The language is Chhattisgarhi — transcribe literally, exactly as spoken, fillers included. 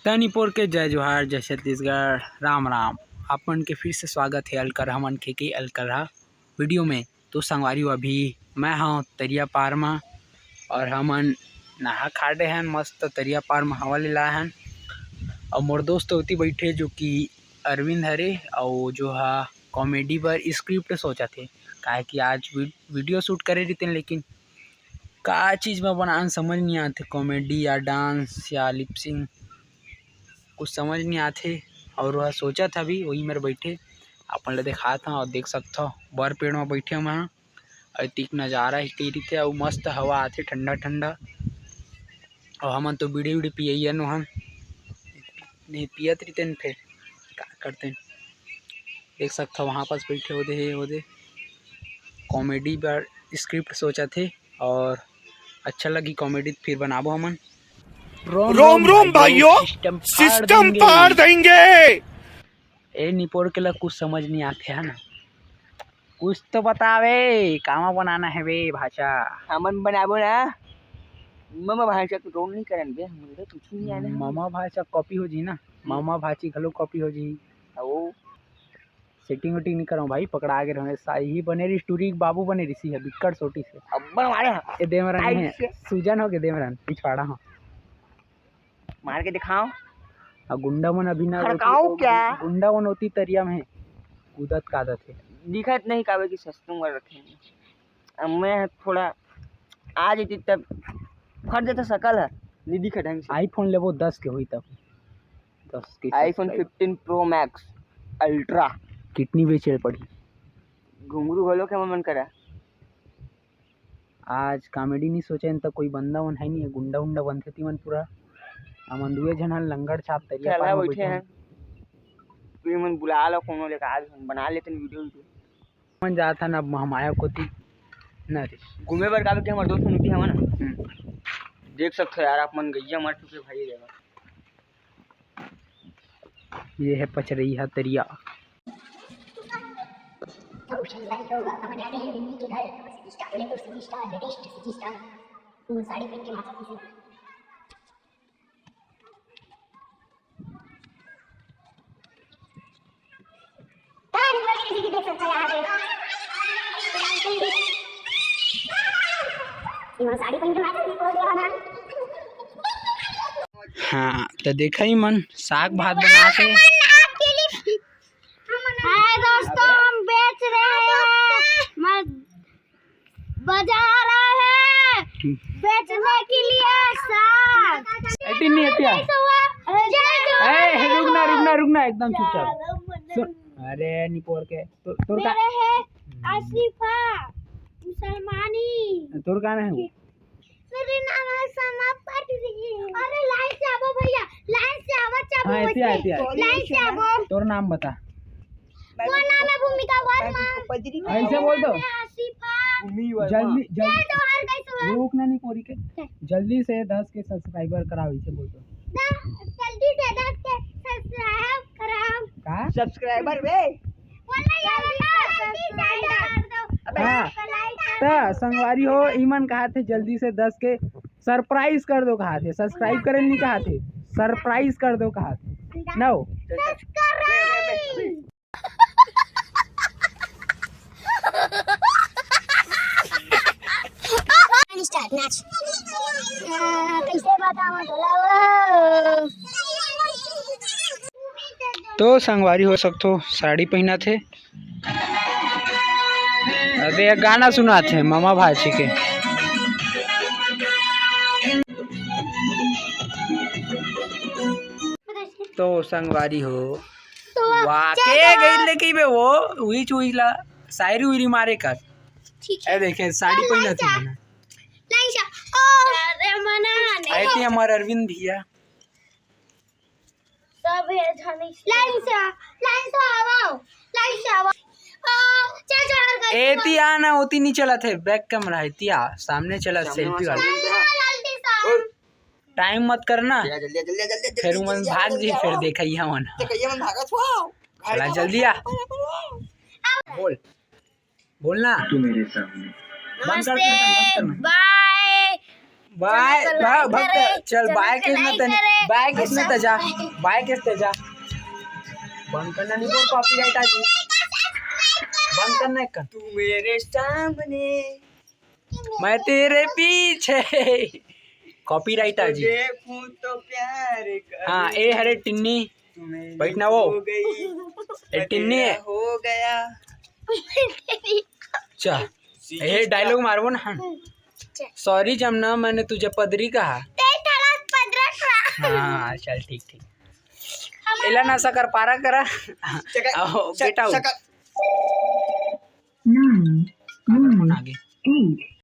तनिपोर के जय जोहार, जय छत्तीसगढ़, राम राम। आप मन के फिर से स्वागत हे अलकरहा मन के, के अलकरहा वीडियो में। तो संगवारी हो, अभी मैं हूँ तरिया पार म और हमन नहा खा डे हन, मस्त तरिया पार म हवा ले लाए हन। और मोर दोस्त ओती बैठे जो कि अरविंद हरे, और जो हा कॉमेडी बर स्क्रिप्ट सोचत हे, काहे कि आज वी-, वीडियो शूट करे रहितेन, लेकिन का चीज म बनान समझ नहीं आथे, कॉमेडी या डांस या लिपसिंग, कुछ समझ नहीं आथे। और वह सोचत हवे, वही मेर बैठे अपन ला देखात हव और देख सकथव, बर पेड़ म बैठे हव, अतिक नजारा ही कही रहिथे, अउ मस्त हवा आथे ठंडा ठंडा। और हमन तो बीड़ी उड़ी पियइया नोहन, नहीं पियत रहितेन, फिर का करतेन। देख सकथव, वहाँ पास बैठे होदे हे, होदे कॉमेडी बर स्क्रिप्ट सोचत हे, और अच्छा लगी कॉमेडी, फिर बनाबो हमन। रोम रोम भाइयों, सिस्टम फाड़ देंगे। ए निपोर के ला कुछ समझ नहीं आथे है ना, कुछ तो बतावे, कामा बनाना है बे भाषा। हमन बनाबो ना, ममा भाषा के रोल नहीं करन बे, हमन के कुछ नहीं आना है। ममा भाषा कॉपी हो जी ना, ममा भाची घलो कॉपी हो जी। ओ सेटिंग वेटिंग नहीं करो भाई, पकड़ा गे रहे। साही बने रही, टूरी बाबू बने रही है, बिक्कट सोटी से। अब्बड़ मारे हैं। ये देमरन आई है, से। सूजन हो गए देमरन, पिछवाड़ा हो। मार के दिखाओ। आ गुंडा मन अभी ना खड़काओ होती, क्या? गुंडा मन होती तरिया में कूदत कादत है। दिखत नहीं कावे कि सस्तुंग रखे हैं। अब मैं थोड़ा आ जाती तब फट जाता शकल है, नहीं दिखा ढंग से। iPhone लेबो दस के होई तब, दस के iPhone subscribe। Fifteen Pro Max Ultra। Kidney बेचे ल पड़ी। घुंगरू घलो के मन करा। आज कॉमेडी नहीं सोचे त कोई बंदा मन है नहीं, गुंडा उंडा बनथे ती मन पूरा। हमन दुए झन हन लंगड़ छाप तरिया चला पार म बैठे बैठे हैं। हन। तू मन बुला लो कोनो लेके आज हम बना लेते हैं वीडियो वीडियो। मन जात हन अब महमाया कोती न रे। घूमे बर काबे के हमर दोस्त मन उठी हवन। हम्म। देख सकथो यार आप मन गैया मर चुके भाई ये जगह। ये है पचरैया तरिया। तो उठन भाई लोग, अब जाते हैं दिल्ली के घर। Star, latest city star, latest city star. वो साड़ी पहन के नाचा किसी। तारी वाली किसी की देख सकता है यहाँ पे। ये साड़ी पहन के नाचा किसी को देवा ना। हाँ, तो देखा ही मन साग भात बनाते। हाय दोस्तों, हम बेच रहे हैं। मैं बाजार आए हैं बेचने के लिए साग। एटी नहीं, एटी आ। जय जोहार। ए, रुकना, रुकना, रुकना, एकदम चुपचाप। सुन, अरे निपोर के, तो, तोर का? मेरे है आसिफा मुसलमानी। तोर का नाम है वो? मेरे नाम है समा पटरी। अरे लाइन से आबो भैया, लाइन से आबो, चाबो हाँ, ऐसे वैसे। आते हैं। लाइन से आबो। तोर नाम बता। वो नाम है भूमिका वर्मा। ऐसे बोल दो। मैं आसिफा। जल्दी, जय जल्दी। जोहार guys। रुक ना, नहीं पोरी के। जल्दी से दस के subscriber कराओ, इसे बोल दो। द-, जल्दी से दस के subscribe कराओ। का? Subscriber बे। बोल ना यार, जल्दी से subscribe कर दो। अबे। हाँ। Like कर दो। त संगवारी हो, इमन कहा थे जल्दी से दस के surprise कर दो कहा थे, subscribe करे नहीं कहा थे, surprise कर दो कहा थे। नौ। Subscribe। Start नाच। आ, कैसे बताऊं तोला वो? तो संगवारी हो सकथो साड़ी पहना थे। अबे एक गाना सुनात हे ममा भाची के। तो संगवारी हो, तो वाह, वाके चलो। गई लेके बे वो, उही चुईला, शायरी उरी मारे कर। ठीक है। ए देखे, साड़ी तो पहना थी लाइसा। मैंने। लाइसा। ओ, अरे मना नहीं। आए थे हमारे अरविंद भैया। सब ये झनी लाइन से आ, लाइन से आवाओ, लाइन से आवाओ। आ, चल, चल, हर गई। एती आ ना, ओती नहीं चलत हे, back camera हे, एती आ, सामने चलत हे, selfie वाला। जल्दी, जल्दी, जल्दी। Time मत करना। जल्दी, जल्दी, जल्दी, जल्दी, फिर जल्दी, मन जल्दी, भाग जल्दी, जी, फिर जल्दी। देखा ही हमन। देखा ये मन भागत हो। चला, जल्दी आ। बोल, बोलना। तू मेरे सामने। बंद कर, नमस्ते, बंद करना। Bye। बाय। भक्त, चल बाय किस ना तने, बाय किस ना तजा, बाय किस तजा। बंद करना नहीं बोल, कॉपीराइट आ जी। बंद करना है कर। तू मेरे सामने, मैं तेरे पीछे। कॉपीराइट आ जी। देखूं तो प्यार करूं। हाँ, ए हरे टिन्नी। बैठना वो। ए टिन्नी है। हो गया। अच्छा, ये डायलॉग मारबो ना। सॉरी जमना, मैंने तुझे पदरी कहा। हाँ, चल ठीक ठीक। एला ना सकर पारा करा। आओ, get out. Nine, nine, eight,